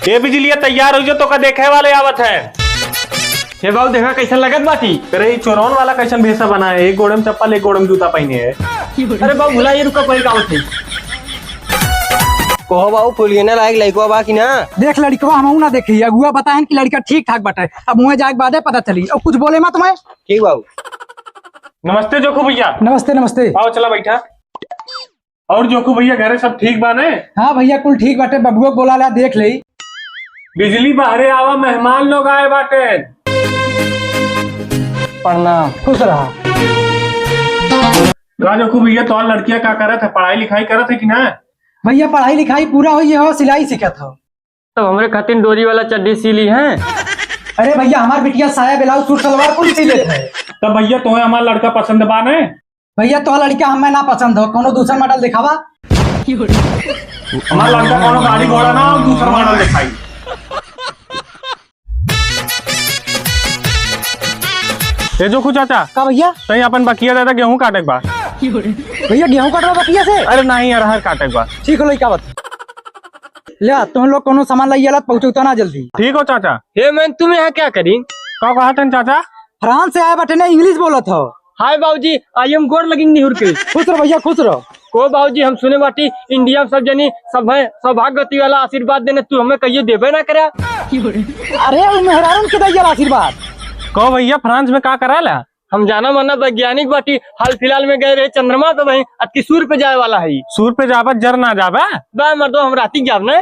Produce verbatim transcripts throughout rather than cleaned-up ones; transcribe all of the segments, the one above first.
ए बिजलिया, तैयार होइ जो, तोका देखे वाले आवत है। हे बाबू, देखा कैसन लगत बाटी। अरे, ई चोरौन वाला कैसन भेसा बना है, एक गोड़े में चप्पल, एक गोड़े में जूता पहिने है। अरे बाबू, भुला ये रुका, कोई का आवत है। कहो बाबू, फुलगेना लायक लइकवा बा कि ना? देख लड़िकवा, हमहू ना देखी, अगुआ बताएन कि लड़िका ठीक ठाक बाटे, अब उहें जाए के बादे पता चली। और कुछ बोले मत मैं। ठीक बाबू। नमस्ते जोखू भैया। नमस्ते, नमस्ते। आओ, चला बैठा। और जोखू भैया, घरे सब ठीक बा ने? हाँ भैया, कुल ठीक बाटे, बबुआ के बोला ला, देख लेई। बिजली, बहरे आवा, मेहमान लोग आए बाटे। प्रणाम। खुश रहा। का जोखू भैया, तोहार लड़किया का करत है, पढ़ाई लिखाई करत है कि ना? भैया, पढ़ाई लिखाई पूरा होइ है, सिलाई सीखत हो। तब हमरे खातिर डोरी वाला चड्डी सी ली है। अरे भैया, हमार बिटिया साया, ब्लाउज, सूट, सलवार कुल सी लेत है। तब भैया, तोहे हमार लड़का पसंद बा ने? भैया, तोहार लड़का हमें ना पसंद हो, कोनो दूसर मॉडल दिखावा। हमार लड़का कोनो गाड़ी घोड़ा ना हो, दूसर मॉडल दिखाई। ए जोखू चाचा। का भैया? तई अपन बकिया दे दे, गेहूं काटे के बा। भैया, गेहूं काटबा बकिया से? अरे नहीं, अरहर काटे के बा। ठीक हो, लइका बता। ले, तुम लोग कोनो सामान लाइए ला, पहुंचो तो ना जल्दी। ठीक हो चाचा। हे मैन, तुम यहाँ क्या करी? का कहा तन चाचा? फ्रांस से आए बाटे ने, इंग्लिश बोलत हो। हाय बाबूजी, आई एम गोड़ लगिंग निहुर के। खुश रहो भैया, खुश रहो। को बाबूजी, हम सुने बाटी इंडिया में सब जनी सब है सौभाग्यवती वाला आशीर्वाद देने, तू हमें कहियो देबे ना करे। अरे, उ मेहरारून के दैया आशीर्वाद। को भैया, फ्रांस में का कराला? हम जाना माना वैज्ञानिक बाटी, हाल फिलहाल में गए रहे चंद्रमा पे, वहीं अतकी सूर पे जाए वाला है। सूर पे जाबा, जर ना जाबा? बा मर्दो, हम राती जाब ना।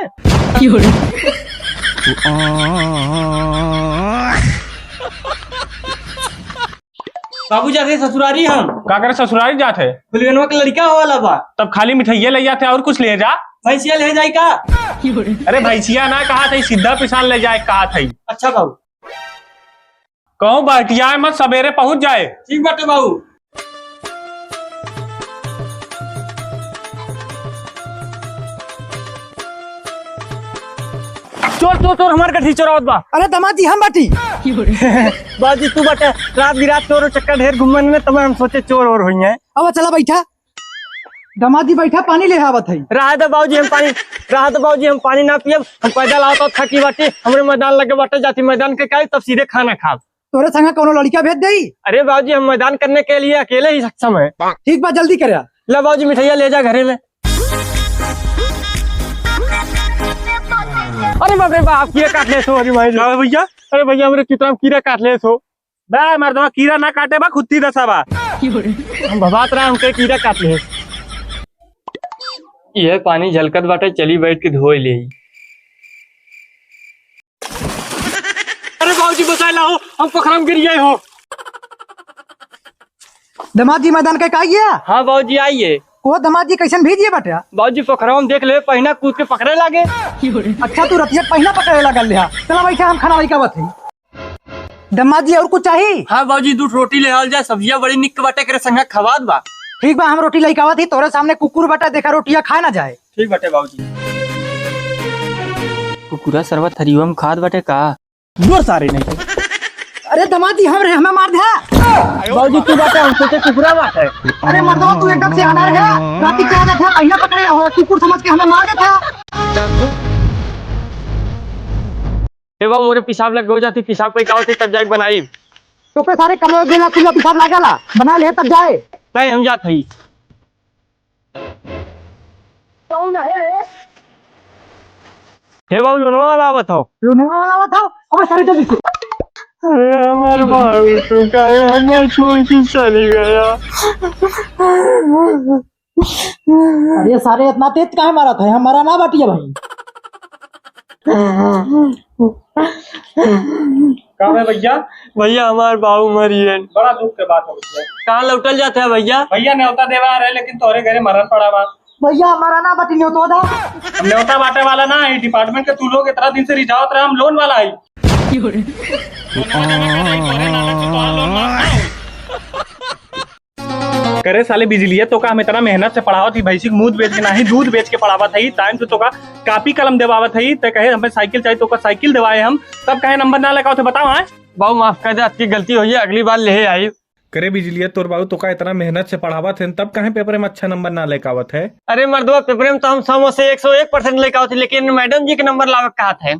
बाबू जाते ससुरारी हम। का करे ससुरारी जात है? फुलगनवा के लड़का हो वाला बा। तब खाली मिठाइये ले जाते, और कुछ ले जा। भैंसिया ले जाई का? अरे भैंसिया ना कहा था, सीधा पिसान ले जाए कहा था। अच्छा बाबू। कहूँ बहटियाए मत, सबेरे पहुँच जाए। ठीक बाटे बाबू। चोर, चोर, चोर, हमार गठी चोरावत बा। अरे दामाद जी, हम बाटी। बाजी तू बाटे, रात बिरात चोर चक्कर ढेर घूमन में, तब हम सोचे चोर और होइहैं। अब चला बैठा। दामाद जी बैठा, पानी ले आवत है। रहा दे बाबूजी, हम पानी, रहा दे बाबूजी, हम पानी ना पियब, हम पैदल आवत, आवत थकी बाटी, हमरे मैदान लगे बाटे, जाती मैदान के काई, तब सीधे खाना खाब। तोरे संगे कौनो लड़िका भेज देई? अरे बाबूजी, हम मैदान करने के लिए अकेले ही सक्षम है। ठीक बा, जल्दी करे। ले बाबूजी, मिठाइया ले जा घरे में। अरे बाप रे बाप, कीड़ा काट ले सो, अरे भाई। का भैया? अरे भैया, हमरे चित्रा में कीड़ा काट ले सो। बे मर्दवा, कीड़ा ना काटे बा, खुद ही दसा बा। हम भबात रहा, हमके कीड़ा काट ले। ये पानी झलकत बाटे, चली बैठ के धोई ले। अरे बाबूजी, बचाए लाओ, हम पोखरा में गिर गए हो। दामाद जी, मैदान के का आइए? हाँ बाबूजी, आइए। को दामाद जी, कैसन भीजिए बाटे? बाबूजी, पोखरा में देख ले, पहिना कूद के पकड़े लागे। अच्छा, तू रतिया पहिना पकड़े लागल रहा। चला बैठा, हम खाना लइका बत है। दामाद जी, और कुछ चाही? हाँ बाबूजी, दू रोटी ले आल जाए, सब्जिया बड़ी निक बाटे, एकरे संगे खवाद बा। ठीक बा, हम रोटी लइका आवत ही, तोरे सामने कुकुर बाटे, देखा रोटिया खाए ना जाए। ठीक बाटे बाबूजी। कुकुरा सरवा थरियुआ में खाद बाटे का? जोर सारे नहीं। अरे दामाद जी, हम रे, हमें मार दे। बाबूजी, तू बाटे, हम सोचे कुकुरा बाटे। अरे मर्दवा, तू एकदम से अनार है, राती क्या जाता है, पहिया पकड़े हो, कुकुर समझ के हमें मार देता। ए बाबू, मोरे पेशाब लग गो जाती, पेशाब कोई का होती तब जाके बनाई। तो पे सारे कमरे में बेला खुला पेशाब लागेला, बना ले तब जाए। नहीं, हम जात हई। कौन है? हे बाबू, लोनवा वाला आवत हो। लोनवा वाला आवत हो? अबे सारे जल्दी से। अरे हमार बाबू, तू काहे हमें छोड़ के चली गया? अरे सारे, इतना तेज काहे मारत है? हम मरा ना बाटिया भाई। का बे भैया? भैया, हमार बाबू मरी है। बड़ा दुख के बात हो गई है। कहाँ लौटल जात है भैया? भैया, न्योता देवा आ रहे, लेकिन तोहरे घरे मरण पड़ा बा। भैया, हमारा ना बाटी न्योता दा। हम न्योता बांटे वाला ना है, department के तू लोग इतना दिन से रिझावत रहे, हम loan वाला है। करे साले बिजलिया, तोका हम इतना मेहनत से पढ़ावत ही, भैंसी के मूत बेच के नाही, दूध बेच के पढ़ावत ही, time से तोका कापी कलम देवावत ही, ते कहे हमें साइकिल चाहिए, तोका साइकिल देवाए हम, तब कहे नंबर ना लगावत है, बताओ। हाँ बाबू, माफ कर दे, आपकी गलती हुई है, अगली बार ले आई। करे बिजलिया, तोर बाबू तोका इतना मेहनत से पढ़ावत हैं, तब काहे पेपर में अच्छा नंबर ना लेके आवत है? अरे मर्दवा, पेपर में तो हम सौ में से एक सौ एक परसेंट लेके आवत ही, लेकिन मैडम जी के नंबर लावे के कहत है।